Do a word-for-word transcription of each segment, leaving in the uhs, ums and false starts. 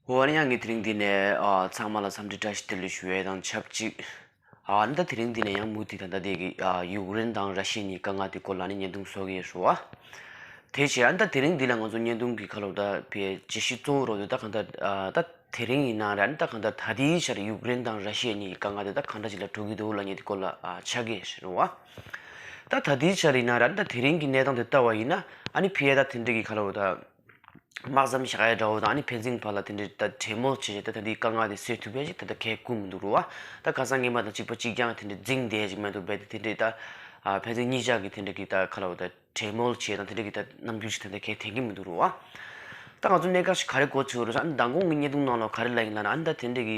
འོ་ཨ་ནི་ཡང་ངས་དེ་རིང་འདི་ནས་ཨ་ཚང་མ་ལ་འཚམས་འདྲི་བཀྲ་ཤིས་བདེ་ལེགས་ཞུ་ཡས་དང་ཆབས་ཅིག་ཨ་ནི་ད་དེ་རིང་འདི་ནས་ཡང་མུ་མཐུད་ད་ལྟ་དེ་གི་ཨ་ཡུཀ་རེན་དང་ར་ཤི་ཡ་གཉིས་དཀའ་ངལ་དེ་སྐོར་ལ་ནི་བརྙན་ཐུང་བཟོ་གི་ཡོད་རེད་བ། དེ་བྱས་ཨ་ནི་ད་དེ་རིང་འདི་ལ་ང་ཚོ་བརྙན་ཐུང་གི་ཁ་ལོ་ད་བའི་བརྗོད་གཞི་གཙོ་བོ་རོ་དེ་ད་གང་ལྟར་ཨ་ད་དེ་རིང་ཡིན་ན་ར་ཨ་ནི་ད་གང་ལྟར་ད་ལྟའི་ཆར་ཡུཀ་རེན་དང་ར་ཤི་ཡ་གཉིས་ཀྱི་དཀའ་ངལ་དེ་ད་གང་འདྲ་ཅིག་ལ་འགྲོ་གི་འདུག་ལབ་མཁན་དེ་སྐོར་ལ་ཨ་ཆ་གི་རེད་བ། ད་ད་ལྟའི་ཆར་ཡིན་ན་ར་ཨ་ནི་ད་དེ་རིང་གི་གནས་སྟངས་དེ་ལྟ་བ་ཡིན་ན་ཨ་ནི་ཕི་ཡ་ད་དེ་འདྲ་གི་ཁ་ལོ་ད། དམག་མཚམས་བཞག་ཡ་འདྲ་བོ་དང་ཨ་ནི་ཕན་ཚུན་བར་ལ་དེ་འདྲའི་ད་གྲོས་མོལ་བྱས་བྱས་ད་ད་འདི་དཀའ་ངལ་དེ་སེལ་ཐུབ་ཡ་ཞིག་ད་ད་གལ་ཁུམ་མི་འདུག་རོ་བ། ད་ཁ་སང་སྔོན་མ་དང་གཅིག་པ་གཅིག་རྐྱང་དེ་འདྲའི་འཛིང་བསྡད་ཅིག་མ་གཏོགས་རྦད་དེ་དེ་འདྲའི་ད་ཨ་ཕན་ཚུན་གཉིས་ཆ་གི་དེ་འདྲ་གི་ད་ཁ་ལ་བ་ད་གྲོས་མོལ་བྱས་དང་དེ་འདྲ་གི་ད་རྣམ་འགྱུར་ཞིག་ད་ད་གལ་དེ་གི་མི་འདུག་རོ་བ། ད་ང་ཚོ་གནད་འགག་ཞིག་ག་རེ་གོ་ཆོད་རོ་ཟེར་ཨ་ནི་མདང་དགོང་གི་བརྙན་ཐུང་ནང་ལ་ག་རེ་ལབ་ཡིན་ལབ་ན་ཨ་ནི་ད་དེ་འདྲ་གི་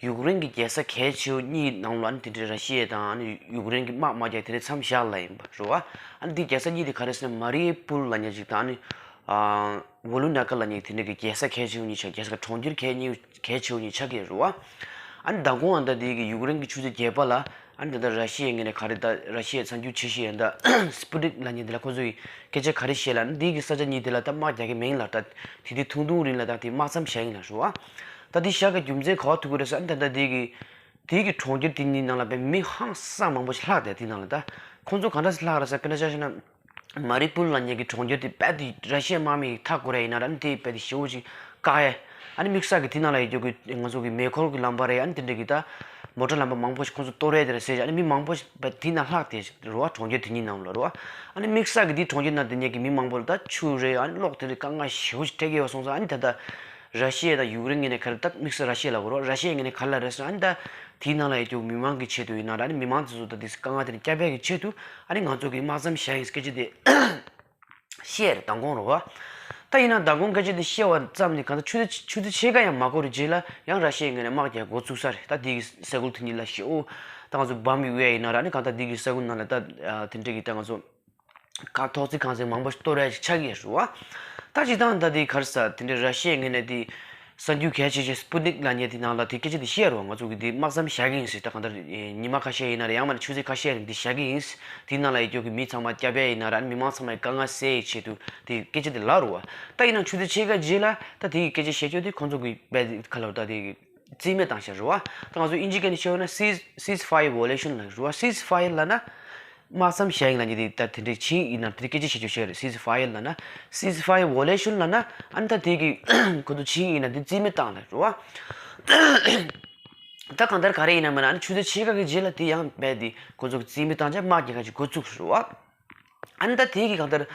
ཡུཀ་རེན་གྱི་རྒྱལ་ས་གལ་ཆེ་བོ་གཉིས་ནང་ལ་ཨ་ནི་དེ་འདྲའི་ར་ཤི་ཡ་དང་ཨ་ནི་ཡུཀ་རེན་གྱི་དམག་དམག་རྒྱག་དེ་འདྲའི་མཚམས་བཞག་ལབ་ཡིན་པ་རེད་བ། ཨ་ནི་འདི་རྒྱལ་ས་གཉིས་དེ་ག་རེ་ཟེར་ན་མ་རི་པུལ་ལབ་མཁན་ཅིག་དང་ཨ་ནི་ཨ་ཝོ་ལུ་ནེ་ཀ་ལབ་མཁན་དེ་འདྲའི་གི་རྒྱལ་ས་གལ་ཆེ་བོ་གཉིས་ཆགས་རྒྱལ་ས་གྲོང་ཁྱེར་གལ་གཉིས་གལ་ཆེ་བོ་གཉིས་ཆགས་ཀྱི་རེད་བ། ཨ་ནི་མདང་དགོང་ཨ་ནི་ད་འདི་གི་ཡུཀ་རེན་གྱི་ཆུ་ཚོད་བརྒྱད་པ་ལ་ཨ་ནི་ད་ལྟ་ར་ཤི་ཡའི་ངོས་ནས་ག་རེ་ད་ར་ཤི་ཡའི་གསར་འགྱུར་ཆེ་ཤོས་ཡིན་ད་སྤུ་ཏིག་ལབ་མཁན་དེ་ལ་ཁོ་ཚོ་གི་སྐད་ཆ་ག་རེ་བཤད་ལབ་ན་འདི་གི་ས་ཆ་གཉིས་དེ་ལ་ད་དམག་རྒྱག་གི་མིན་ལ་ད་དེ་དུས་ཐུང་ཐུང་རིང་ལ་ད་དེ་དམག་མཚམས་བཞག་ཡིན་ལ་རེད་བ། ད་འདི་བཞག་གི་རྒྱུ་མཚན་ག་བ་ཐུག་གི་རེད་ཟེར་ཨ་ནི་ད་ལྟ་འདི་གི་དེའི་གི་གྲོང་ཁྱེར་དེ་གཉིས་ནང་ལ་བས་མི་ཧང་སང་མང་པོ་ཞིག་ལྷག་བསྡད་དེ་ནང་ལ་ད་ཁོང་ཚོ་ག་འདྲ་ཞིག་ལྷག་རེད་ཟེར་དཔེར་ན་ཆ་བཞག་ན་མ་རི་པུལ་ལབ་མཁན་གྱི་གྲོང་ཁྱེར་དེ་རྦད་དེ་ར་ཤི་ཡའི་དམག་མིས་མཐའ་བསྐོར་ཡ་ཡིན་ན་ར་ཨ་ནི་དེ་རྦད་དེ་ཞེ་པོ་ཅིག་བཀག་ཡ། ཨ་ནི་དམིགས་བསལ་གྱི་དེ་ནང་ལ་ཡོད་རྒྱུ་གི་ང་ཚོ་གི་མེ་འཁོར་གྱི་ལམ་པ་རེད་ཨ་ནི་དེ་འདྲ་གི་ད་མོ་ཊ་ལམ་པ་མང་པོ་ཞིག་ཁོང་ཚོ་གཏོར་ཡ་དེ་རེད་ཟེར་ཨ་ནི་མི་མང་པོ་ཞིག་རྦད་དེ་ནང་ལྷག་བསྡད་རེད་བ་གྲོང་ཁྱེར་དེ་གཉིས་ནང་ལ་རེད་བ། ཨ་ནི་དམིགས་བསལ་གྱི་དེ་གྲོང་ཁྱེར་ནང་དེ་ཉིད་ཀྱི་མི་མང་པོ་ལ་ད་ཆུ་རེད་ཨ་ནི་གློག་དེ་རེད་དཀའ་ངལ་ཞེ་པོ་ཞིག་འཕྲད་ཀྱི་ཡོད་སོང་ཙང་ཨ་ནི་ད་ལྟ་ར་ཤི་ཡ་དང་ཡུཀ་རེན་ངོས་ནས་ག་རེ་ད་དམིགས་བསལ་ར་ཤི་ཡ་ལ་གོ་རོགས་ར་ཤི་ཡ་ངོས་ནས་ག་རེ་ལབ་རེད་ཟེར་ན་ཨ་ནི་ད། དེའི་ནང་ལ་ཡོད་རྒྱུ་མི་མང་གི་ཆེད་དུ་ཡིན་ན་ར་ནི་མི་མང་དེ་ཚོ་ད་དེ་དཀའ་ངལ་དེ་ནས་བསྐྱབ་པའི་གི་ཆེད་དུ་ཨ་ནི་ང་ཚོ་གི་དམག་མཚམས་བཞག་ཡིན་སྐད་ཆ་དེ་བཤད་རེད་མདང་དགོང་རོ་བ། ད་ཡིན་ན་མདང་དགོང་སྐད་ཆ་དེ་བཤད་པ་ཙམ་ནས་གང་ལྟར་ཆུ་ཚོད་ཆུ་ཚོད་ཕྱེད་ཀ་ཡང་མ་འགོར་རྗེས་ལ་ཡང་ར་ཤི་ཡའི་ངོས་ནས་དམག་རྒྱག་འགོ་བཙུགས་ས་རེད། ད་དེ་གི་ས་ཁུལ་དེ་གཉིས་ལ་ཞེ་པོ་ད་ང་ཚོ་འབམ་ཡོད་ཡ་ཡིན་ན་ར་ནི་གང་ལྟར་དེ་གི་ས་ཁུལ་ནང་ལ་ད་དེ་འདྲ་གི་ད་ང་ཚོ། ཁ་ཐོག་བརྩེགས་ཁང་བརྩེགས་མང་པོ་ཞིག་གཏོར་ཡ་ཞིག་ཆགས་ཀྱི་ཡོད་རེད་བ། ད་སྤྱིར་བཏང་ད་དེ་ག་རེ་ཟེར་དེ་འདྲའི་ར་ཤི་ཡའི་ངོས་ནས་དེ་གསར་འགྱུར་གལ་ཆེ་ཤོས་སྤུ་ཏིག་ལབ་མཁན་དེ་ནང་ལ་དེ་སྐད་ཆ་དེ་བཤད་ཡོད་རེད་བ། ང་ཚོ་གི་དེ་དམག་མཚམས་བཞག་གི་ཡིན་ཟེར་ད་གང་ལྟར་ཉི་མ་ཁ་ཤས་ཡིན་ན་རེད་ཡང་མིན་ན་ཆུ་ཚོད་ཁ་ཤས་རིང་དེ་བཞག་གི་ཡིན། དེ་ནང་ལ་ཡོད་རྒྱུ་གི་མི་ཚང་མ་བསྐྱབ་ཡ་ཡིན་ན་ར་མི་མང་ཚང་མའི་དཀའ་ངལ་སེལ་ཡའི་ཆེད་དུ་དེ་སྐད་ཆ་དེ་ལབ་རེད་བ། ད་ཡིན་ནའང་ཆུ་ཚོད་ཕྱེད་ཀ་རྗེས་ལ་ད་དེ་གི་སྐད་ཆ་བཤད་རྒྱུ་དེ་ཁོང་ཚོ་གི་རྦད་དེ་ག་ལབ་ད་དེ་གི་རྩིས་མེད་བཏང་བཞག་རེད་བ། ད་ང་ཚོ་དབྱིན་ཇི་སྐད་ནས་བཤད་ཡོད་ན་cease ceasefire violation ལབ་རེད་བ། ceasefire ལབ་ན་དམག་མཚམས་བཞག་ཡིན་ལབ་མཁན་དེ་ད་དེ་འདྲའི་བྱས་ཡིན་ན་དེ་སྐད་ཆ་བཤད་རྒྱུ་བཤད་རེད། ceasefire ལབ་ན་ceasefire violation ལབ་ན་ཨ་ནི་ད་དེ་གི་ཁོ་ཚོ་བྱས་ཡིན་ན་དེ་རྩིས་མེད་བཏང་ལབ་རེད་བ། ད་གང་ལྟར་ག་རེ་ཡིན་ན་མིན་ན་ཨ་ནི་ཆུ་ཚོད་ཕྱེད་ཀ་གི་རྗེས་ལ་དེ་ཡང་རྦད་དེ་ཁོ་ཚོ་གི་རྩིས་མེད་བཏང་བྱས་དམག་རྒྱག་ཁ་ཅིག་འགོ་བཙུགས་རེད་བ། ཨ་ནི་ད་དེ་གི་གང་ལྟར་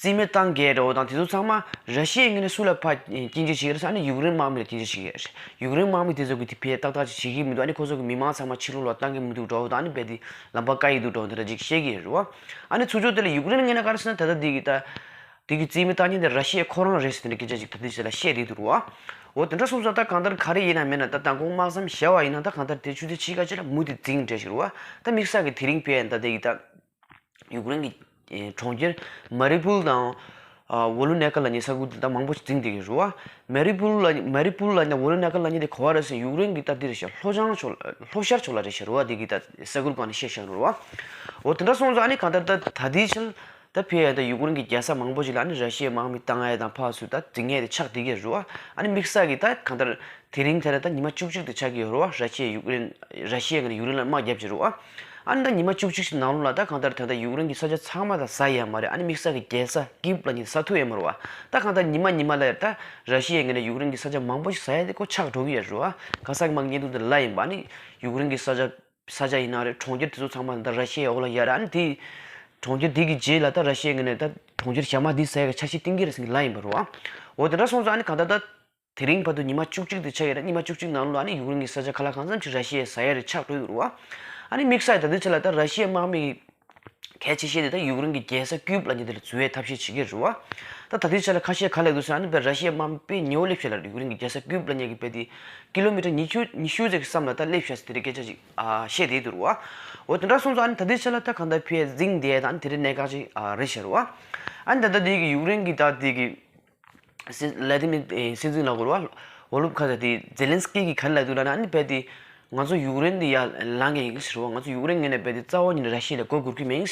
རྩིས་མེད་བཏང་གས་འདྲ་བོ་དང་དེ་ཚོ་ཚང་མ་ར་ཤི་ཡའི་ངོས་ནས་སུ་ལ་ཕར་སྐྱོན་བརྗོད་བྱེད་ཀྱི་རེད་ཟེར་ཨ་ནི་ཡུཀ་རེན་དམག་མི་ལ་སྐྱོན་བརྗོད་བྱེད་ཀྱི་རེད། ཡུཀ་རེན་དམག་མི་དེ་ཚོ་གིས་དེ་ཕར་ཏག་ཏག་ཅིག་བྱེད་ཀྱི་མི་འདུག་ཨ་ནི་ཁོ་ཚོ་གི་མི་མང་ཚང་མ་ཕྱི་ལོགས་ལ་བཏང་གི་མི་འདུག་འདྲ་བོ་དང་ཨ་ནི་རྦད་དེ་ལམ་པ་བཀག་ཡི་འདུག་འདྲ་བོ་དེ་འདྲ་ཅིག་བཤད་ཀྱི་ཡོད་རེད་བ། ཨ་ནི་ཚུར་ཕྱོགས་དེ་ལ་ཡུཀ་རེན་ངོས་ནས་ག་རེ་ཟེར་ན་ད་ལྟ་དེ་གི་ད་དེ་གི་རྩིས་མེད་བཏང་མཁན་དེ་ར་ཤི་ཡ་ཁོ་རང་རེད་ཟེར་དེ་འདྲ་སྐད་ཆ་ཅིག་ད་ལྟའི་ཆ་ལ་བཤད་བསྡད་འདུག་རེད་བ། འོ་དེ་འདྲ་སོང་ཙང་ད་གང་ལྟར་ག་རེ་ཡིན་ན་མིན་ན་ད་མདང་དགོང་དམག་མཚམས་བཞག་པ་ཡིན་ན་ད་གང་ལྟར་དེ་ཆུ་ཚོད་ཕྱེད་ཀ་ཅིག་ལ་མུ་མཐུད་འཛིང་འདྲ་ཞིག་རེད་བ། ད་དམིགས་བསལ་གྱི་དེ་རིང་ཕར་ད་ལྟ་གི་ད། ཡུཀ་རེན་གྱི་ཨེ་གྲོང་ཁྱེར་མ་རི་པུལ་དང་ཨ་ཝོ་ལུ་ནེ་ཀ་ལབ་མཁན་ས་ཁུལ་དེ་དག་མང་པོ་ཞིག་འཛིང་བསྡད་ཀྱི་རེད་བ། མ་རི་པུལ་ལ་མ་རི་པུལ་ལབ་མཁན་ཝོ་ལུ་ནེ་ཀ་ལབ་མཁན་དེ་ག་བ་རེད་ཟེར་ཡུཀ་རེན་གྱི་ད་དེ་རེད་ཤག་ལྷོ་བྱང་ཕྱོགས་ལ་ལྷོ་ཤར་ཕྱོགས་ལ་རེད་ཤག་རེད་བ། དེ་གི་ད་ས་ཁུལ་སྒང་ནས་བཤད་བཞག་རེད་བ། འོ་དེ་འདྲ་སོང་ཙང་ཨ་ནི་གང་ལྟར་ད་ད་ལྟའི་ཆར་ད་ཕར་ད་ཡུཀ་རེན་གྱི་རྒྱལ་ས་མང་པོ་ཞིག་ལ་ཨ་ནི་ར་ཤི་ཡའི་དམག་མི་བཏང་ཡས་དང་ཕར་ཚུར་ད་འཛིང་ཡས་དེ་ཆགས་བསྡད་ཀྱི་རེད་བ། ཨ་ནི་དམིགས་བསལ་གྱི་ད་གང་ལྟར་དེ་རིང་དེ་ལ་ད་ཉི་མ་བཅུ་གཅིག་དེ་ཆགས་ཀྱི་ཡོད་རེད་བ། ར་ཤི་ཡས་ཡུཀ་རེན་ར་ཤི་ཡས་ངོས་ནས་ཡུཀ་རེན་ལ་དམག་བརྒྱབ་ཀྱི་རེད་བ། ཨ་ནི་ད་ཉི་མ་བཅུ་གཅིག་ཞིག་ནང་ལོགས་ལ་ད་གང་ལྟར་ད་ལྟ་ཡུཀ་རེན་གྱི་ས་ཆ་ཚང་མ་ད་ཟ་ཡས་མ་རེད། ཨ་ནི་དམིགས་བསལ་གྱི་རྒྱལ་ས་ཀིབ་ལབ་མཁན་ཟ་ཐུབ་ཡས་མ་རེད་བ། ད་གང་ལྟར་ཉི་མ་ཉི་མ་ལ་ད་ར་ཤི་ཡའི་ངོས་ནས་ཡུཀ་རེན་གྱི་ས་ཆ་མང་པོ་ཞིག་ཟ་ཡས་དེ་ཁོ་ཆགས་འགྲོ་གི་ཡོད་རེད་བ། ག་ས་གི་མ་གི་བརྙན་ཐུང་དེ་ལ་ཡིན་པ་ཨ་ནི་ཡུཀ་རེན་གྱི་ས་ཆ་ས་ཆ་ཡིན་ན་རེད། གྲོང་ཁྱེར་དེ་ཚོ་ཚང་མ་ད་ར་ཤི་ཡའི་འོག་ལ་ཡོད་རེད། ཨ་ནི་དེ་གྲོང་ཁྱེར་དེ་གི་རྗེས་ལ་ད་ར་ཤི་ཡའི་ངོས་ནས་ད་གྲོང་ཁྱེར་གཞན་མ་འདི་ཟ་ཡས་ཀྱི་འཆར་གཞི་བཏིང་གི་རེད་ཟེར་གྱི་ལབ་ཡིན་པ་རེད་བ། འོ་དེ་འདྲ་སོང་ཙང་ཨ་ནི་གང་ལྟར་ད། དེ་རིང་བར་དུ་ཉི་མ་བཅུ་གཅིག་དེ་ཆགས་ཡོད་རེད། ཉི་མ་བཅུ་གཅིག་ནང་ལོགས་ཨ་ནི་ཡུཀ་རེན་གྱི་ས་ཆ་ཁ་ལག་གང་འཚམ་ཞིག་ར་ཤི་ཡས་ཟ་ཡས་རེད་ཆགས་འགྲོ་ཡི་འདུག་རེད་བ། ཨ་ནི་དམིགས་བསལ་ད་ལྟའི་ཆ་ལ་ད་ར་ཤི་ཡའི་དམག་མི་གལ་ཆེ་ཤོས་དེ་ད་ཡུཀ་རེན་གྱི་རྒྱལ་ས་ཀིབ་ལབ་མཁན་དེ་ལ་འཛུལ་བའི་ཐབས་ཤེས་བྱེད་ཀྱི་རེད་བ། ད་ད་ལྟའི་ཆ་ལ་ཁ་ཤས་ག་ལབ་འདུག་ཟེར་ན་ཨ་ནི་བས་ར་ཤི་ཡའི་དམག་མི་དཔེ་ཉེ་བོ་སླེབས་ཤག་ལབ་རེད། ཡུཀ་རེན་གྱི་རྒྱལ་ས་ཀིབ་ལབ་མཁན་གྱི་དཔེ་དེ་ཀི་ལོ་མི་ཊར་ཉི་ཤུ་ཉི་ཤུ་ཙམ་གྱི་མཚམས་ལ་ད་སླེབས་ཤག་ཟེར་དེ་འདྲའི་སྐད་ཆ་ཅིག་ཨ་བཤད་བསྡད་འདུག་རེད་བ། འོ་དེ་འདྲ་སོང་ཙང་ཨ་ནི་ད་ལྟའི་ཆ་ལ་ད་གང་ལྟར་ཕར་འཛིང་བསྡད་ཡས་དང་ཨ་ནི་དེ་འདྲའི་གནད་འགག་ཅིག་ཨ་རེད་ཤག་རེད་བ། ཨ་ནི་ད་ལྟ་དེ་གི་ཡུཀ་རེན་གྱི་ད་དེ་གི་སི་ལ་ཏི་མི་སྲིད་འཛིན་ལ་གོ་ར་ཝོ་ལུབ་ཁ་ས་དེ་ཛེ་ལན་སི་ཀི་གིས་ག་རེ་ལབ་འདུག་ལབ་ན། ཨ་ནི་རྦད་དེ་ང་ཚོ་ཡུཀ་རེན་དེ་ཡར་ལངས་ཀྱི་ཡིན་ཟེར་བ། ང་ཚོ་ཡུཀ་རེན་ངོས་ནས་རྦད་དེ་རྩ་བ་ཉིད་ནས་ར་ཤི་ཡ་ལ་མགོ་སྒུར་གྱི་མིན།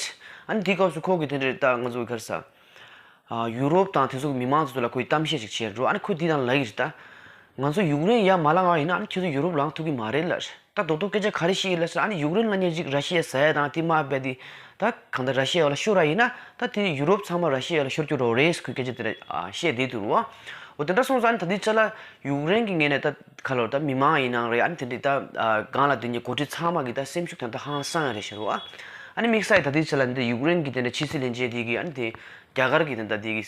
ཨ་ནི་དེའི་སྐབས་སུ་ཁོ་གིས་དེ་འདྲ་ད་ང་ཚོ་ག་རེ་ཟ། ཨ་ཡུ་རོབ་དང་དེ་ཚོ་གི་མི་མང་ཚོ་ལ་ཁོས་གཏམ་བཤད་ཅིག་བྱས་འགྲོ། ཨ་ནི་ཁོས་འདི་དང་ལབ་ཀྱི་རེད་ད། ང་ཚོ་ཡུཀ་རེན་ཡར་མ་ལངས་པ་ཡིན་ན་ཨ་ནི་ཁྱེད་ཚོ་ཡུ་རོབ་ལངས་ཐུབ་ཀྱི་མ་རེད་ལབ། ད་རྡོག་རྡོག་སྐད་ཆ་ག་རེ་བཤད་ཡོད་ལབ་ཟེར་ན། ཨ་ནི་ཡུཀ་རེན་ལབ་མཁན་ཅིག་ར་ཤི་ཡ་ཟ་ཡ་དང་དེ་དམག་རྦད་དེ་ད་གང་ལྟར་ར་ཤི་ཡ་འོག་ལ་ཤོར་བ་ཡིན་ན། ད་དེ་ཡུ་རོབ་ཚང་མ་ར་ཤི་ཡ་འོག་ལ་ཤོར་རྒྱུ་རེད་ཟེར་ཁོས་སྐད་ཆ་དེ་འདྲ་ཨ་བཤད་བསྡད་འདུག་རོ། འོ་དེ་འདྲ་སོང་ཙང་ཨ་ནི་ད་ལྟའི་ཆ་ལ་ཡུཀ་རེན་གྱི་ངོས་ནས་ད་ག་ལབ་ད་མི་མང་ཡིན་ནའང་རེད། ཨ་ནི་དེ་འདྲའི་ད་ཨ་སྒང་ལ་སྡོད་མཁན་འགོ་ཁྲིད་ཚང་མ་གི་ད་སེམས་ཤུགས་ད་ད་ཧང་སང་ཡ་རེད་ཤག་རོ། ཨ་ནི་དམིགས་བསལ་ད་ལྟའི་ཆ་ལ་འདི་ཡུཀ་རེན་གྱི་དེ་འདྲ་ཕྱི་སྲིད་བློན་ཆེན་དེ་གིས་ཨ་ནི་དེ་རྒྱ་གར་གྱི་དེ་འདྲ་དེ་གི་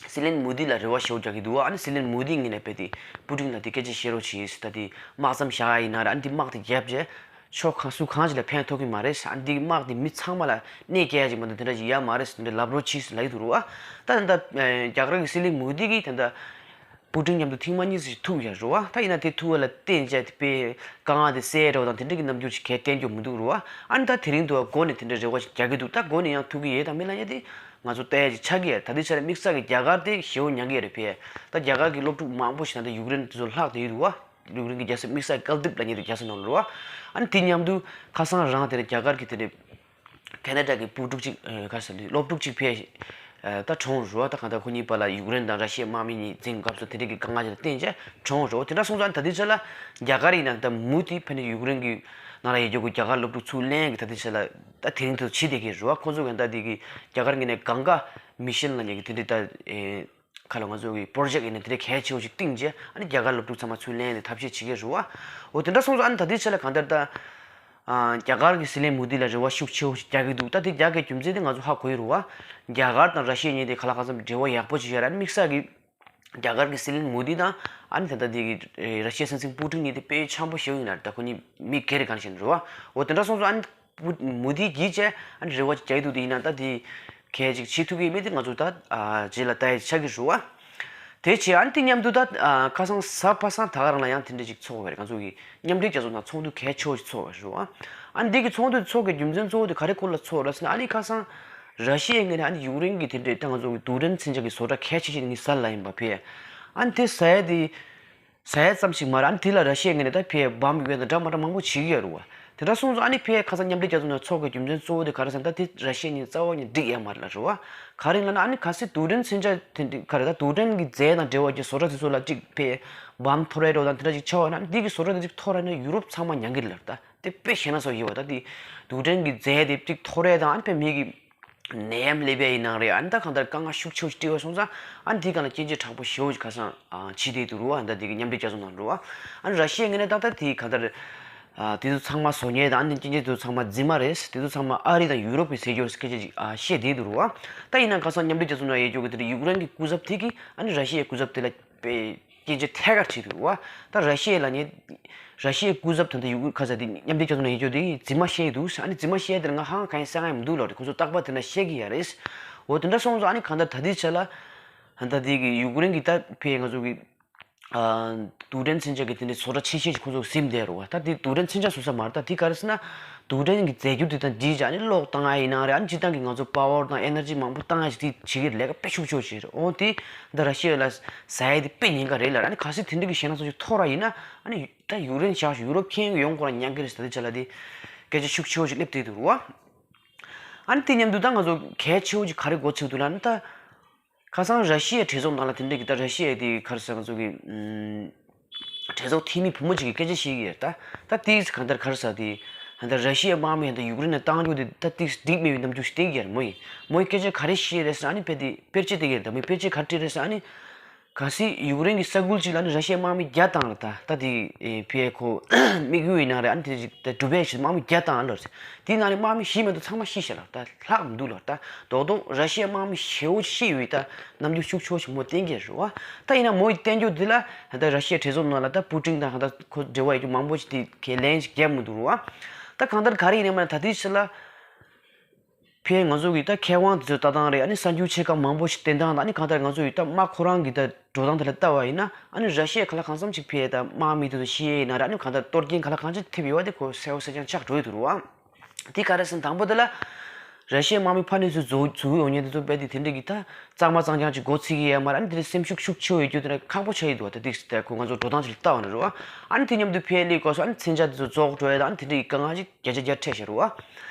སྲིད་བློན་མོ་དི་ལ་རེ་བ་ཞེ་པོ་རྒྱག་གི་འདུག་ཨ་ནི་སྲིད་བློན་མོ་དི་ངོས་ནས་རྦད་དེ་པུ་ཏིན་ལ་དེ་སྐད་ཆ་བཤད་རོགས་གྱིས། ད་དེ་དམག་མཚམས་བཞག་ཡ་ཡིན་ན་རེད། ཨ་ནི་དེ་དམག་དེ་བརྒྱབ་རྗེས་ཕྱོགས་གང་སུ་གང་ཅིག་ལ་ཕན་ཐོགས་ཀྱི་མ་རེད། ཨ་ནི་དེ་དམག་དེ་མི་ཚང་མ་ལ་གནོད་སྐྱེལ་ཡ་ཅིག་མ་གཏོགས་དེ་འདྲ་ཅིག་ཡོད་མ་རེད། དེ་འདྲ་ལབ་རོགས་གྱིས་ལབ་ཀྱི་འདུག་རོ། ཨ་ད་ད་ལྟ་རྒྱ་གར་གྱི་སྲིད་བློན་མོ་དི་གིས་ད་ལྟ་པུ་ཏིན་མཉམ་དུ་ཐེངས་མ་གཉིས་ཙམ་ཞིག་ཐུག་ཡོད་རེད་བ། ད་ཡིན་ན་དེ་ཐུག་པ་ལ་བརྟེན་བྱས་དེ་དཔེ་དཀའ་ངལ་དེ་སེལ་འགྲོ་དང་དེ་འདྲ་གི་རྣམ་འགྱུར་ཞིག་གས་བསྟན་རྒྱུ་མི་འདུག་རེད་བ། ཨ་ནི་ད་དེ་རིང་དུ་བ་འགོ་ནས་དེ་འདྲ་རེ་བ་ཞིག་རྒྱག་གི་འདུག་ད་འགོ་ནས་ཡང་ཐུག་གི་ཡོད་དང་མིན་ལབ་ཡ་དེ་ང་ཚོ་ལྟ་ཡ་ཞིག་ཆགས་ཀྱི་ཡོད། ད་ལྟའི་ཆར་དམིགས་བསལ་གྱི་རྒྱ་གར་དེ་ཞེ་པོ་མྱངས་ཀྱི་ཡོད་རེད་ཕེ། ད་རྒྱ་གར་གྱི་སློབ་ཕྲུག་མང་པོ་ཞིག་ད་ལྟ་ཡུཀ་རེན་དེ་ཚོ་ལྷག་བསྡད་ཡོད་འདུག་བ། ཡུཀ་རེན་གྱི་རྒྱལ་ས་དམིགས་བསལ་ཀལ་དིབ་ལབ་མཁན་དེ་རྒྱལ་ས་ནང་ལ་རེད་བ། ཨ་ནི་དེ་མཉམ་དུ་ཁ་སང་རང་དེ་འདྲ་རྒྱ་གར་གྱི་དེ་འདྲ་ཁེ་ན་ཌ་གི་སློབ་ཕྲུག་ཅིག་ཨ་ག་རེ་ཟེར་འདི་སློབ་ཕྲུག་ཅིག་ཕེ། ཨ་ད་གྲོངས་རེད་བ། ད་གང་ལྟར་ཁོ་གཉིས་བར་ལ་ཡུཀ་རེན་དང་ར་ཤི་ཡའི་དམག་མི་གཉིས་འཛིང་སྐབས་སུ་དེ་འདྲ་གི་དཀའ་ངལ་ཅིག་ལ་བརྟེན་བྱས་གྲོངས་རེད་བ། དེ་འདྲ་སོང་ཙང་ད་ལྟའི་ཆ་ལ་རྒྱ་གར་ཡིན་ན་ད་མུ་མཐུད་ཕ་ནི་ཡུཀ་རེན་གྱི་ནང་ལ་ཡོད་རྒྱུ་གི་རྒྱ་གར་སློབ་ཕྲུག་ཚུར་ལེན་གྱི་ད་ལྟའི་ཆ་ལ་ད་དེ་རིང་དུ་བྱེད་བསྡད་ཀྱི་རེད་བ། ཁོ་ཚོ་གི་ད་འདི་གི་རྒྱ་གར་ངོས་ནས་གངྒཱ་མི་ཤན་ལབ་མཁན་གྱི་དེ་འདྲ་ད་ཨེ་ག་ལ་ང་ཚོ་གི་པོ་རོ་ཇེག་ཡིན་ན་དེ་འདྲ་གལ་ཆེ་བོ་ཞིག་བཏིང་རྗེས་ཨ་ནི་རྒྱ་གར་སློབ་ཕྲུག་ཚང་མ་ཚུར་ལེན་ནས་ཐབས་ཤེས་བྱེད་ཀྱི་རེད་བ། འོ་དེ་འདྲ་སོང་ཙང་ཨ་ནི་ད་ལྟའི་ཆ་ལ་གང་ལྟར་ད། ཨ་རྒྱ་གར་གྱི་སྲིད་བློན་མོ་དི་ལ་རེ་བ་ཤུགས་ཆེ་བོ་ཞིག་རྒྱག་གི་འདུག་ད་དེ་རྒྱག་དགོས་རྒྱུ་མཚན་དེ་ང་ཚོ་ཧ་གོ་ཡི་རེད་བ། རྒྱ་གར་དང་ར་ཤི་ཡ་གཉིས་དེ་ག་ལ་གང་འཚམ་འབྲེལ་བ་ཡག་པོ་ཅིག་ཡོད་རེད། ཨ་ནི་དམིགས་བསལ་གྱི་རྒྱ་གར་གྱི་སྲིད་བློན་མོ་དི་དང་ཨ་ནི་ད་ལྟ་དེ་གི་ར་ཤི་ཡའི་སྲིད་འཛིན་པུ་ཏིན་གཉིས་དེ་དཔེ་འཆམ་པོ་ཞེ་པོ་ཡིན་ན་རེད། ད་ཁོ་གཉིས་མི་སྒེར་གྱི་སྒང་ནས་བཤད་ན་རེད་བ། འོ་དེ་འདྲ་སོང་ཙང་ཨ་ནི་པུ་མོ་དི་གིས་བྱས་ཨ་ནི་རེ་བ་ཅིག་རྒྱག་གི་འདུག་དེ་ཡིན་ན་ད་དེ་གལ་ཅིག་བྱེད་ཐུབ་ཀྱི་མེད་དེ་ང་ཚོ་ད་ཨ་རྗེས་ལ་ལྟ་ཡ་ཆགས་ཀྱི་རེད་བ། དེ་བྱས་ཨ་ནི་དེ་མཉམ་དུ་ད་ཨ་ཁ་སང་གཟའ་པ་སངས་ད་ག་རང་ལ་ཡང་དེ་འདྲ་ཅིག་ཚོགས་པ་རེད། ང་ཚོ་གི་མཉམ་འབྲེལ་རྒྱལ་ཚོགས་ནང་ཚོགས་འདུ་གལ་ཆེ་བོ་ཞིག་ཚོགས་པ་རེད་བ། ཨ་ནི་འདི་གི་ཚོགས་འདུ་ཚོགས་ཀྱི་རྒྱུ་མཚན་གཙོ་བོ་དེ་ག་རེ་སྐོར་ལ་ཚོགས་རེད་ཟེར་ན། ཨ་ནི་ཁ་སང་ར་ཤི་ཡའི་ངོས་ནས་ཨ་ནི་ཡུཀ་རེན་གྱི་དེ་འདྲའི་ད་ང་ཚོ་གི་རྡུལ་ཕྲན་མཚོན་ཆ་གི་བཟོ་གྲྭ་གལ་ཆེ་ཤོས་དེ་ངས་ཟ་ལ་ཡིན་པ་ཕེ། ཨ་ནི་དེ་ཟ་ཡ་དེ་ཟ་ཡ་ཙམ་ཞིག་མ་རེད། ཨ་ནི་དེ་ལ་ར་ཤི་ཡའི་ངོས་ནས་ད་ཕེ་བམ་ཡོད་ན་འདྲ་མ་འདྲ་མང་པོ་བྱེད་ཀྱི་ཡོད་རེད་བ། དེ་འདྲ་སོང་ཙང་ཨ་ནི་ཕེ་ཁ་སང་མཉམ་འབྲེལ་རྒྱལ་ཚོགས་ནང་ཚོགས་ཀྱི་རྒྱུ་མཚན་གཙོ་བོ་དེ་ག་རེ་ཟེར་ན། ད་དེ་ར་ཤི་ཡ་གཉིས་རྩ་བ་ནས་འགྲིག་ཡ་མ་རེད་ལ་རེད་བ། ག་རེ་ལབ་ན་ཨ་ནི་གལ་སྲིད་རྡུལ་ཕྲན་མཚོན་ཆ་དེ་འདྲ་ག་རེ་ད་རྡུལ་ཕྲན་གྱི་རྫས་དང་འབྲེལ་བ་གྱི་བཟོ་གྲྭ་དེ་ཚོ་ལ་གཅིག་ཕེ་བམ་འཐོར་ཡ་འདྲ་བོ་དང་དེ་འདྲ་ཅིག་ཆགས་པ་ན། ཨ་ནི་དེ་གི་བཟོ་གྲྭ་དེ་ཅིག་འཐོར་ཡ་ན་ཡུ་རོབ་ཚང་མ་མྱངས་ཀྱི་རེད་ལ། ད་དེ་དཔེ་ཞེད་སྣང་ཚ་པོ་ཡོད་བ། ད་དེ་རྡུལ་ཕྲན་གྱི་རྫས་དེ་གཅིག་འཐོར་ཡ་དང་ཨ་ནི་ཕེ་མི་གི་ནད་ཡམས་སླེབས་ཡ་ཡིན་ནའང་རེད། ཨ་ནི་ད་གང་ལྟར་དཀའ་ངལ་ཤུགས་ཆེ་བོ་ཞིག་འཕྲད་པ་སོང་ཙང་ཨ་ནི་དེའི་སྒང་ལ་སྐྱོན་བརྗོད་དྲག་པོ་ཞེ་པོ་ཞིག་ཁ་སང་ཨ་བྱེད་བསྡད་འདུག་རེད་བ། ད་དེ་གི་མཉམ་འབྲེལ་རྒྱལ་ཚོགས་ནང་རེད་བ། ཨ་ནི་ར་ཤི་ཡའི་ངོས་ནས་ད་ལྟ་དེ་གང་ལྟར་ཨ་དེ་ཚོ་ཚང་མ་བཟོ་མཁན་དང་ཨ་ནི་སྐྱོན་བརྗོད་དེ་ཚོ་ཚང་མ་རྫུན་མ་རེད། དེ་ཚོ་ཚང་མ་ཨ་རི་དང་ཡུ་རོབ་ཀྱིས་བཟོས་རྒྱུ་རེད་ཟེར་སྐད་ཆ་ཅིག་ཨ་བཤད་བསྡད་འདུག་རེད་བ། ད་ཡིན་ནའང་ཁ་སང་མཉམ་འབྲེལ་རྒྱལ་ཚོགས་ནང་ཡོད་རྒྱུ་གི་དེ་འདྲ་ཡུཀ་རེན་གྱི་སྐུ་ཚབ་དེ་གིས་ཨ་ནི་ར་ཤི་ཡའི་སྐུ་ཚབ་དེ་ལ་དཔེ་སྐད་ཆ་ཐད་ཀར་དྲིས་འདུག་བ། ད་ར་ཤི་ཡ་ལབ་མཁན། ར་ཤི་ཡའི་སྐུ་ཚབ་དེ་འདྲ་ཡུ་གུར་ཁ་ས་དེ་མཉམ་འབྲེལ་རྒྱལ་ཚོགས་ནང་ཡོད་རྒྱུ་དེ་རྫུན་མ་བཤད་འདུག་ཨ་ནི་རྫུན་མ་བཤད་དེ་ང་ཧང་གང་ཡང་གསན་ཡ་མི་འདུག་ལབ་རེད། ཁོ་ཚོ་རྟག་པར་དེ་འདྲ་བཤད་ཀྱི་ཡོད་རེད། འོ་དེ་འདྲ་སོང་ཙང་ཨ་ནི་གང་ལྟར་ད་ལྟའི་ཆ་ལ་ད་དེ་གི་ཡུཀ་རེན་གྱི་ད་ཕེ་ང་ཚོ་གི་ཨ་རྡུལ་ཕྲན་མཚོན་ཆ་གི་དེ་འདྲའི་བཟོ་གྲྭ་ཆེ་ཤོས་ཤིག་ཁོ་ཚོ་ཟིན་བསྡད་རེད་བ། ད་དེ་རྡུལ་ཕྲན་མཚོན་ཆ་བཟོ་ས་མ་རེད། ད་དེ་ག་རེ་ཟེར་ན་རྡུལ་ཕྲན་གྱི་རྫས་འགྱུར་དེ་དང་འདྲིས་བྱས་ཨ་ནི་གློག་བཏང་ཡ་ཡིན་ནའང་རེད། ཨ་ནི་སྤྱིར་བཏང་གི་ང་ཚོ་པ་ཝར་དང་ཨེ་ནར་ཇི་མང་པོ་བཏང་ཡ་ཞིག་དེ་བྱེད་ཀྱི་ལས་ཀ་དཔེ་ཤུགས་ཆེ་བོ་ཞིག་རེད། འོ་དེ་ད་ར་ཤི་ཡ་ལ་ཟ་ཡ་དེ་དཔེ་ཉེན་ཁ་རེད་ལབ། ཨ་ནི་གལ་སྲིད་དེ་འདྲ་གི་ཞེད་སྣང་ཚ་པོ་ཞིག་ཐོག་ར་ཡིན་ན་ཨ་ནི་ད་ཡུཀ་རེན་བཞག་ཡུ་རོབ་ཁྱོན་ཡོངས་ཁོ་རང་མྱངས་ཀྱི་རེད་ཟེར། ད་ལྟའི་ཆ་ལ་དེ་སྐད་ཆ་ཤུགས་ཆེ་བོ་ཞིག་སླེབས་བསྡད་འདུག་རེད་བ། ཨ་ནི་དེ་མཉམ་དུ་ད་ང་ཚོ་གལ་ཆེ་བོ་ཞིག་ག་རེ་མགོ་ཚོས་འདུག་ལབ་ན། ད་ཁ་སང་ར་ཤི་ཡའི་གྲོས་ཚོགས་ནང་ལ་དེ་འདྲ་གི་ད་ར་ཤི་ཡའི་དེ་ག་རེ་ཟེར། ང་ཚོ་གི་ཨམ་གྲོས་ཚོགས་འཐུས་མི་བུ་མོ་ཅིག་གིས་སྐད་ཆ་བཤད་ཀྱི་ཡོད། ད་ད་དེ་གང་ལྟར་ག་རེ་ཟེར། དེ་ད་ར་ཤི་ཡའི་དམག་མི་ད་ཡུཀ་རེན་ལ་བཏང་རྒྱུ་དེ་ད་དེ་འགྲིག་མེད་པའི་རྣམ་འགྱུར་ཞིག་བསྟན་གྱི་ཡོད་རེད། མོ་ཡིས་མོ་ཡིས་སྐད་ཆ་ག་རེ་བཤད་རེད་ཟེར་ན། ཨ་ནི་དཔེ་དེ་དཔེར་བརྗོད་བསྟན་གྱི་ཡོད་རེད། ད་མོ་ཡིས་དཔེར་བརྗོད་ག་རེ་བསྟན་རེད་ཟེར་ན། ཨ་ནི་གལ་སྲིད་ཡུཀ་རེན་གྱི་ས་ཁུལ་ཅིག་ལ་ནི་ར་ཤི་ཡའི་དམག་མི་བརྒྱ་བཏང་ལ། ད་ད་དེ་ཨེ་ཕི་ཨེ་ཁོ་དམིགས་ཡུལ་ཡིན་ན་རེད། ཨ་ནི་དེ་ཅིག་ད་གྲུབ་པའི་ཞིག་དམག་མི་བརྒྱ་བཏང་ལ་རེད། དེའི་ནང་ནས་དམག་མི་བཞི་མ་གཏོགས་ཚང་མ་ཤི་ཤག་ལ། ད་ལྷག་མི་འདུག་ལ། ད་རྡོག་རྡོག་ར་ཤི་ཡའི་དམག་མི་ཞེ་པོ་ཤི་ཡོད། ད་རྣམ་འགྱུར་ཤུགས་ཆེ་བོ་ཞིག་མོ་བསྟན་གྱི་རེད་བ། ད་ཡིན་ན་མོ་ཡིས་བསྟན་རྒྱུ་དེ་ལ་ད་ར་ཤི་ཡའི་གྲོས་ཚོགས་ནང་ལ་ད་པུ་ཏིན་དང་ད་ཁོ་འབྲེལ་བ་ཡོད་རྒྱུ་མང་པོ་ཞིག་དེ་ཁས་ལེན་ཞིག་བརྒྱབ་མི་འདུག་རེད་བ། ད་གང་ལྟར་ག་རེ་ཡིན་ནའི་མ་ད་ལྟའི་ཆ་ལ། ཕན་ང་ཚོ་གི་ད་མཁས་དབང་དེ་ཚོའི་ལྟ་སྟངས་རེད། ཨ་ནི་གསར་འགྱུར་ཆེ་ཁག་མང་པོ་ཞིག་བསྟན་སྟངས་དང་། ཨ་ནི་གང་ལྟར་ང་ཚོ་ཡི་ད་དམག་ཁོ་རང་གི་ད་འགྲོ་སྟངས་དེ་ལ་ལྟ་བ་ཡིན་ན། ཨ་ནི་ར་ཤི་ཡ་ག་ལ་གང་འཚམ་ཅིག་ཕན་ད་དམག་མི་དེ་ཚོ་ཤི་ཡས་ཡིན་ན་རེད། ཨ་ནི་གང་ལྟར་གཏོར་སྐྱོན་ག་ལ་གང་ཅིག་ཐེབས་ཡོད་པ་དེ་ཁོ་གསལ་པོ་གསལ་རྐྱང་ཆགས་འགྲོ་ཡི་འདུག་རེད་བ། དེ་ག་རེ་ཟེར་ན། དང་པོ་དེ་ལ་ར་ཤི་ཡའི་དམག་མི་ཕར་ནས་ཚུར་འཛུལ་འཛུལ་ཡོང་མཁན་དེ་ཚོ་རྦད་དེ་དེ་འདྲ་གི་ད་གཙང་མ་གཙང་རྐྱང་ཅིག་སྒོ་ཕྱེ་གི་ཡོད་མ་རེད། ཨ་ནི་དེ་འདྲ་སེམས་ཤུགས་ཤུགས་ཆེ་བོ་ཡོད་རྒྱུ་དེ་འདྲ་ཁག་པོ་ཆགས་ཡི་འདུག་བ། ད་དེ་ད་ཁོ་ང་ཚོ་འགྲོ་སྟངས་ཅིག་ལ་ལྟ་བ་ན་རེད་བ། ཨ་ནི་དེ་མཉམ་དུ་ཕར་སླེབས་སྐབས་སུ་ཨ་ནི་མཚོན་ཆ་དེ་ཚོ་རྫོགས་འགྲོ་ཡ་དང་། ཨ་ནི་དེ་འདྲ་གི་དཀའ་ངལ་ཅིག་བརྒྱ་ཆ་བརྒྱ་འཕྲད་བཞག་རེད་བ།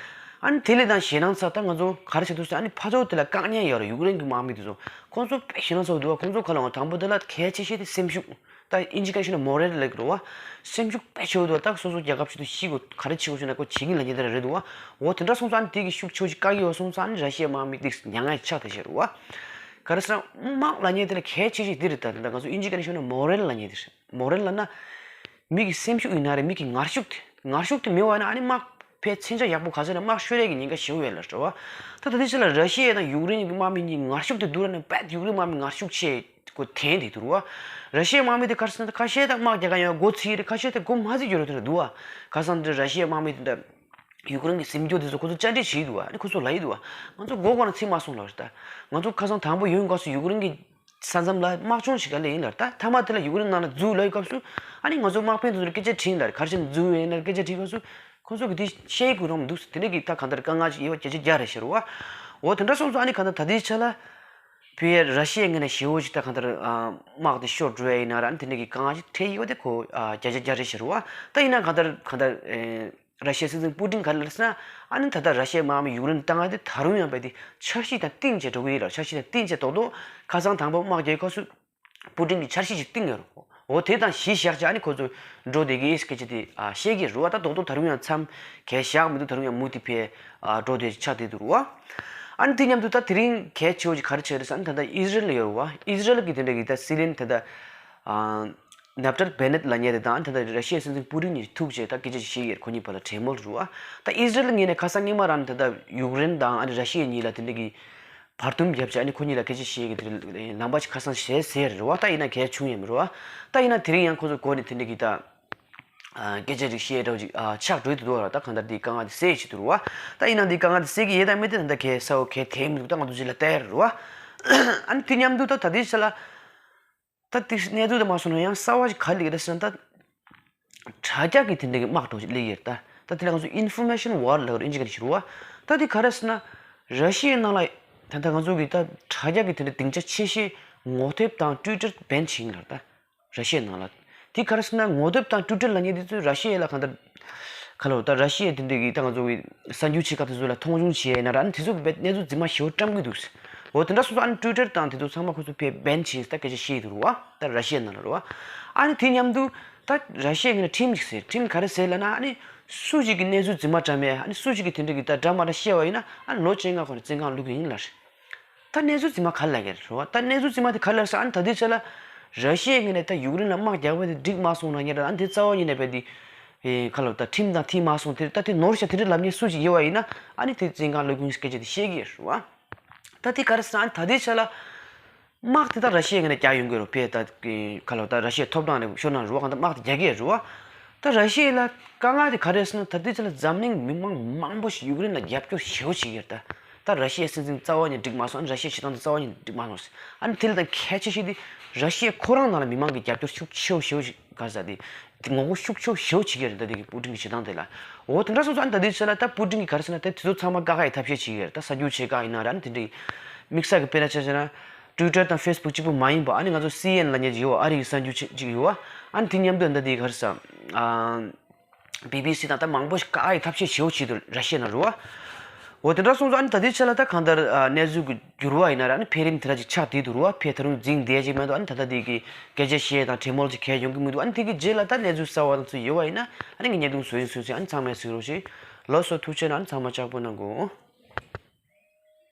ཨ་ནི་དེ་ལས་དང་ཞེད་སྣང་ཚ། ད་ང་ཚོ་ག་རེ་བྱེད་འདུག་ཟེར། ཨ་ནི་ཕར་ཚུར་དེ་ལ་དཀའ་ངལ་ཡོད་རེད། ཡུཀ་རེན་གྱི་དམག་མི་དེ་ཚོ་ཁོང་ཚོ་དཔེ་ཞེད་སྣང་ཚ་བོ་འདུག་བ། ཁོང་ཚོ་ག་ལ་འོང་། དང་པོ་དེ་ལ་གལ་ཆེ་ཤོས་དེ་སེམས་ཤུགས། ད་ཨིན་ཇི་སྐད་ནང་བཤད་ན་མོ་རལ་ལབ་ཀྱི་རེད་བ། སེམས་ཤུགས་དཔེ་ཆེ་བོ་འདུག་བ། ད་སོ་སོ་རྒྱལ་ཁབ་ཆེད་དུ་ཤི་དགོས། ག་རེ་བྱེད་དགོས་བྱུང་ན་ཁོ་བྱེད་ཀྱི་ལབ་མཁན་དེ་ར་རེད་འདུག་བ། འོ་དེ་འདྲ་སོང་ཙང་ཨ་ནི་དེ་གི་ཤུགས་ཆེ་བོ་ཅིག་བཀག་གི་ཡོད་སོང་ཙང་ཨ་ནི་ར་ཤི་ཡའི་དམག་མི་དེ་མྱ་ངན་ཆགས་བསྡད་བཞག་རེད་བ། ག་རེ་ཟེར་ན་དམག་ལབ་མཁན་དེ་ལ་གལ་ཆེ་ཤོས་དེ་རེད། ད་ད་ང་ཚོ་ཨིན་ཇི་སྐད་ནང་བཤད་ན་མོ་རལ་ལབ་མཁན་དེ་རེད། མོ་རལ་ལབ་ན། མི་གི་སེམས་ཤུགས་ཡིན་ན་རེད། མི་གི་ངར་ཤུགས་དེ། ངར་ཤུགས་དེ་མེད་པ་ན་ཨ་ནི་དམག་ཕལ་ཆེར་ཡག་པོ་ག་ཟེར་ན་དམག་ཤོར་ཡས་ཀྱི་ཉེན་ཁ་ཞེ་པོ་ཡོད་ལ་རེད་བ། ད་ད་ལྟའི་ཆ་ལ་ར་ཤི་ཡ་དང་ཡུཀ་རེན་གྱི་དམག་མི་གཉིས་ངར་ཤུགས་དེ་བསྡུར་ན་རྦད་ཡུཀ་རེན་དམག་མི་ངར་ཤུགས་ཆེ་ཁོ་དན་དེ་འདུག་བ། ར་ཤི་ཡའི་དམག་མི་དེ་ག་རེ་ཟེར་ན་ཁ་ཤས་ད་དམག་རྒྱག་ག་ཡོང་མགོ་ཚོས་རེད། ཁ་ཤས་དེ་མགོ་མ་ཚོས་རྒྱུ་རེད་དེ་འདུག་བ། ཁ་སང་དེ་ར་ཤི་ཡའི་དམག་མི་དེ་འདྲ་ཡུཀ་རེན་གྱི་གཟིམ་སྐྱོ་དེ་ཚོ་ཁོ་ཚོ་བཅར་འདྲི་བྱེད་ཀྱི་འདུག་བ། ཨ་ནི་ཁོ་ཚོ་ལབ་ཀྱི་འདུག་བ། ང་ཚོ་མགོ་སྐོར་ན་ཚིག་མ་སོང་ལབ་རེད། ད་ང་ཚོ་ཁ་སང་དང་པོ་ཡོང་སྐབས་སུ་ཡུཀ་རེན་གྱི་ས་མཚམས་ལ་དམག་སྦྱོང་ཞིག་ག་ལས་ཡིན་ལ། ད་མཐའ་མ་དེ་ལ་ཡུཀ་རེན་ནང་ལ་འཛུལ་ལབ་སྐབས་སུ་ཨ་ནི་ང་ཚོ་དམག་དཔོན་དེ་ཚོར་སྐད་ཆ་དྲིས་ལ། ག་རེ་བྱས་ནས་འཛུལ་ཡོད་ན་སྐད་ཆ་དྲིས་སྐབས་སུ་ཁོང་ཚོ་གིས་དེ་བཤད་དགོས་རང་མི་འདུག་ཟེར། དེ་འདྲ་གི་ད་གང་ལྟར་དཀའ་ངལ་ཅིག་ཡོད་པ་བརྒྱ་ཆ་བརྒྱ་རེད་ཤག་རེད་བ། འོ་དེ་འདྲ་སོང་ཙང་ཨ་ནི་གང་ལྟར་ད་ལྟའི་ཆ་ལ་བོད་ར་ཤི་ཡའི་ངོས་ནས་ཞེ་པོ་ཅིག་ད་གང་ལྟར་དམག་དེ་ཤོར་འགྲོ་ཡ་ཡིན་ན་ར། ཨ་ནི་དེ་འདྲ་གི་དཀའ་ངལ་ཅིག་འཕྲད་ཡོད་པ་དེ་ཁོ་བརྒྱ་ཆ་བརྒྱ་རེད་ཤག་རེད་བ། ད་ཡིན་ན་གང་ལྟར་གང་ལྟར། ར་ཤི་ཡའི་སྲིད་འཛིན་པུ་ཏིན་ག་རེ་ལབ་ཟེར་ན། ཨ་ནི་ད་ལྟ་ར་ཤི་ཡའི་དམག་མི་ཡུཀ་རེན་བཏང་ཡ་དེ་ད་རུང་ཡང་རྦད་དེ་འཆར་གཞི་དང་གཏིང་བཅས་འགྲོ་གི་ཡོད་ལ། འཆར་གཞི་དང་གཏིང་བཅས་རྡོག་རྡོག་ཁ་སང་དང་པོ་དམག་རྒྱག་སྐབས་སུ་པུ་ཏིན་གྱིས་འཆར་གཞི་ཅིག་བཏིང་ཡོད་རེད། འོ་དེ་དང་གཞི་བཞག་བྱས་ཨ་ནི་ཁོ་ཚོས་འགྲོ་བསྡད་ཀྱི་ཡིན་སྐད་ཆ་དེ་ཨ་བཤད་ཀྱི་རེད་བ། ད་རྡོག་རྡོག་ད་རུང་ཡང་མཚམས་གས་བཞག་མི་འདུག་ད་རུང་ཡང་མུ་མཐུད་དེ་ཨ་འགྲོ་བསྡད་ཆགས་བསྡད་འདུག་རེད་བ། ཨ་ནི་དེ་མཉམ་དུ་ད་དེ་རིང་གལ་ཆེ་བོ་ཅིག་ག་རེ་ཆགས་རེད་ཟེར་ན། ད་ལྟ་ཨི་ཟི་རལ་ཡོད་རེད་བ། ཨི་ཟི་རལ་གྱི་དེ་འདྲ་གི་ད་སྲིད་བློན་ད་ལྟ་ཨ། ནབ་ཏལ་བེ་ནེད་ལབ་མཁན་དེ་དང་ད་ལྟ་ར་ཤི་ཡའི་སྲིད་འཛིན་པུ་ཏིན་གཉིས་ཐུག་བྱས་ད་སྐད་ཆ་ཞིག་བཤད་ཡོད། ཁོ་གཉིས་བར་ལ་གྲོས་མོལ་རེད་བ། ད་ཨི་ཟི་རལ་ངོས་ནས་ཁ་སང་སྔོན་མ་རང་ད་ལྟ་ཡུཀ་རེན་དང་ཨ་ནི་ར་ཤི་ཡ་གཉིས་ལ་དེ་འདྲ་གི་བར་འདུམ་བརྒྱབ་བྱས་ཨ་ནི་ཁོ་གཉིས་ལ་སྐད་ཆ་བཤད་ཀྱི་དེ་ལམ་པ་ཞིག་ཁ་སང་བྱས་ཟེར་རེད་བ། ད་ཡིན་ན་གལ་བྱུང་ཡོད་མ་རེད་བ། ད་ཡིན་ན་དེ་རིང་ཡང་ཁོ་ཚོ་སྒོ་ནས་དེ་འདྲ་གི་ད་སྐད་ཆ་རིགས་བཤད་འདྲ་བོ་ཅིག་ཆགས་འགྲོ་གི་འདུག་བ། ད་གང་ལྟར་དེའི་དཀའ་ངལ་དེ་སེལ་བྱེད་དུ་རེད་བ། ད་ཡིན་ན་དེའི་དཀའ་ངལ་དེ་སེལ་གྱི་ཡོད་དམ་མེད་དེ་ད་ལྟ་གལ་གསལ་བོ་གལ་དེ་མི་འདུག་ད་ང་ཚོ་ཅིག་ལ་བལྟ་ཡ་རེད་བ། ཨ་ནི་དེ་མཉམ་དུ་ད་ད་ལྟའི་ཆ་ལ། ད་དེ་གནས་ཚུལ་དེ་མ་སོང་ན་ཡང་གསར་བ་ཞིག་ག་རེ་སླེབས་ཀྱི་རེད་ཟེར་ན། ད་དྲ་རྒྱ་གི་དེ་འདྲ་གི་དམག་འདྲ་བོ་ཞིག་སླེབས་ཀྱི་རེད། ད་ད་དེ་ལ་ང་ཚོ་ཨིན་ཕོར་མེ་ཤན་ཝར་ལབ་རེད། ཨིན་ཇི་སྐད་ནས་ཞུ་རུ་བ། ད་དེ་ག་རེ་ཟེར་ན། ར་ཤི་ཡའི་ནང་ལ་ད་ལྟ་ང་ཚོ་གི་ད་དྲ་རྒྱ་གི་དེ་འདྲ་སྡིངས་ཆ་ཆེ་ཤོས་ངོ་དེབ་དང་ཊུའི་ཊར་བེན་བྱས་ཡིན་ལ། ད་ར་ཤི་ཡའི་ནང་ལ་དེ་ག་རེ་ཟེར་ན། ངོ་དེབ་དང་ཊུའི་ཊར་ལབ་མཁན་དེ་ཚོས་ར་ཤི་ཡ་ལ་གང་ལྟར་ག་ལ་ད་ར་ཤི་ཡ་དེ་འདྲ་གི་ད་ང་ཚོ་གི་གསར་འགྱུར་ཆེ་ཁག་དེ་ཚོ་ལ་མཐོང་ཆུང་བྱས་ཡིན་ན་ར། ཨ་ནི་དེ་ཚོ་གི་རྦད་གནས་ཚུལ་རྫུན་མ་ཞེ་པོ་བཀྲམ་གི་འདུག་ཟེར། འོ་དེ་འདྲ་སོང་ཙང་ཨ་ནི་ཊུའི་ཊར་དང་དེ་ཚོ་ཚང་མ་ཁོ་ཚོ་ཕར་བེན་བྱས་ད་སྐད་ཆ་བཤད་ཀྱི་འདུག་རུ་བ། ད་ར་ཤི་ཡའི་ནང་ལ་རུ་བ། ཨ་ནི་དེ་མཉམ་དུ་ད་ར་ཤི་ཡའི་ངོས་ནས་ཁྲིམས་ཤིག་ཟེར། ཁྲིམས་ག་རེ་ཟེར་ལབ་ན། ཨ་ནི་སུ་ཞིག་གིས་གནས་ཚུལ་རྫུན་མ་བཀྲམ་ཡས། ཨ་ནི་སུ་ཞིག་གིས་དེ་འདྲ་གི་ད་འདྲ་མ་འདྲ་བཤད་པ་ཡིན་ན་ཨ་ནི་ལོ་བཅོ་ལྔ་ཁོ་ནས་བཙོན་ཁང་བླུག་གི་ཡིན་ལབ་རེད། ད་གནས་ཚུལ་རྫུན་མ་ག་རེ་ལབ་ཀྱི་རེད་རུ་བ། ད་གནས་ཚུལ་རྫུན་མ་དེ་ག་རེ་ལབ་ཟེར། ཨ་ནི་ད་ལྟའི་ཆ་ལ་ར་ཤི་ཡའི་ངོས་ནས་ད་ཡུཀ་རེན་ལ་དམག་རྒྱག་པ་དེ་འགྲིག་མ་སོང་ན་ཉེ་ར། ཨ་ནི་དེ་རྩ་བ་ཉིད་ནས་རྦད་དེ་ཨེ་ག་ལ་ད་ཁྲིམས་དང་མཐུན་མ་སོང་། དེ་ད་དེ་ནོར་ཤག་དེ་འདྲ་ལབ་མཁན་སུ་ཞིག་ཡོད་པ་ཡིན་ན་ཨ་ནི་དེ་བཙོན་ཁང་བླུག་གི་ཡིན་སྐད་ཆ་དེ་བཤད་ཀྱི་རེད་རུ་བ། ད་དེ་ག་རེ་ཟེར་ན། ཨ་ནི་ད་ལྟའི་ཆ་ལ་དམག་དེ་ད་ར་ཤི་ཡའི་ངོས་ནས་རྒྱག་ཡོང་གི་རེད་རུ། ཕར་ད་ག་ལ་ད་ར་ཤི་ཡའི་ཐོབ་ཐང་ནས་ཤོར་ན་རུ་བ། གང་ལྟར་དམག་དེ་རྒྱག་གི་རེད་རུ་བ། ད་ར་ཤི་ཡ་ལ་དཀའ་ངལ་དེ་ག་རེ་ཟེར་ན། ད་ལྟའི་ཆ་ལ་འཛམ་གླིང་མི་མང་མང་པོ་ཞིག་ཡུཀ་རེན་ལ་རྒྱབ་སྐྱོར་ཞེ་པོ་བྱེད་ཀྱི་ཡོད་རེད། ད་ད་ར་ཤི་ཡའི་སྲིད་འཛིན་རྩ་བ་ཉིད་འགྲིག་མ་སོང་། ཨ་ནི་ར་ཤི་ཡའི་བྱེད་སྟངས་དེ་རྩ་བ་ཉིད་འགྲིག་མ་སོང་ཟེར། ཨ་ནི་དེ་ལ་ད་གལ་ཆེ་ཤོས་དེ་ར་ཤི་ཡ་ཁོ་རང་ནང་ལ་མི་མང་གི་རྒྱབ་སྐྱོར་ཤུགས་ཆེ་བོ་ཞེ་པོ་ཞིག་ག་ཟེར་དེ་དེ་ངོ་རྒོལ་ཤུགས་ཆེ་བོ་ཞེ་པོ་བྱེད་ཀྱི་རེད། ད་དེ་གི་པུ་ཏིན་གྱི་བྱེད་སྟངས་དེ་ལ། འོ་དེ་འདྲ་སོང་ཙང་ཨ་ནི་ད་ལྟའི་ཆ་ལ་ད་པུ་ཏིན་གྱིས་ག་རེ་ཟེར་ན། ད་དེ་ཚོ་ཚང་མ་བཀག་ཡའི་ཐབས་ཤེས་བྱེད་ཀྱི་རེད། ད་གསར་འགྱུར་ཆེ་ཁག་ཡིན་ན་ར། ཨ་ནི་དེ་འདྲའི་དམིགས་བསལ་གྱི་དཔེར་ན་ཆ་བཞག་ན། ཊུའི་ཊར་དང་ཕེ་སི་བུག་གཅིག་པུ་མ་ཡིན་པ། ཨ་ནི་ང་ཚོ་སི་ཨེན་ཨེན་ལབ་མཁན་ཅིག་ཡོད་པ། ཨ་རི་གི་གསར་འགྱུར་ཆེ་གཅིག་ཡོད་པ། ཨ་ནི་དེ་མཉམ་དུ་ད་དེ་ག་རེ་ཟེར། ཨ་བི་བི་སི་དང་ད་མང་པོ་ཞིག་བཀག་ཡའི་ཐབས་ཤེས་ཞེ་པོ་བྱེད་འདུག་ར་ཤི་ཡ་ནང་རུ་བ། འོ་དེ་འདྲ་སོང་ཙང་ཨ་ནི་ད་ལྟའི་ཆ་ལ་ད་གང་ལྟར་ཨ་གནས་ཚུལ་གྱི་འགྱུར་བ་ཡིན་ན་ར། ཨ་ནི་འཕེལ་རིམ་དེ་འདྲ་ཅིག་ཆགས་བསྡད་འདུག་རུ་བ། ཕར་ད་རུང་འཛིང་བསྡད་ཀྱི་མེད་འདུག་ཨ་ནི་ད་ལྟ་དེ་གི་སྐད་ཆ་བཤད་དང་གྲོས་མོལ་ཅིག་གང་ཡང་ཡོང་གི་མི་འདུག་ཨ་ནི་དེ་གི་རྗེས་ལ་ད་གནས་ཚུལ་གསར་བ་དང་ཚུར་ཡོད་པ་ཡིན་ན་ཨ་ནི་ངས་བརྙན་ཐུང་བཟོ་ཡིན་ཟེར་ཟེར། ཨ་ནི་ཚང་མས་གཟིགས་རོགས་བྱེད། ལགས་སོ། ཐུགས་རྗེ་གནང་། ཨ་ནི་ཚང་མ་ལྕགས་པོ་གནང་དགོས།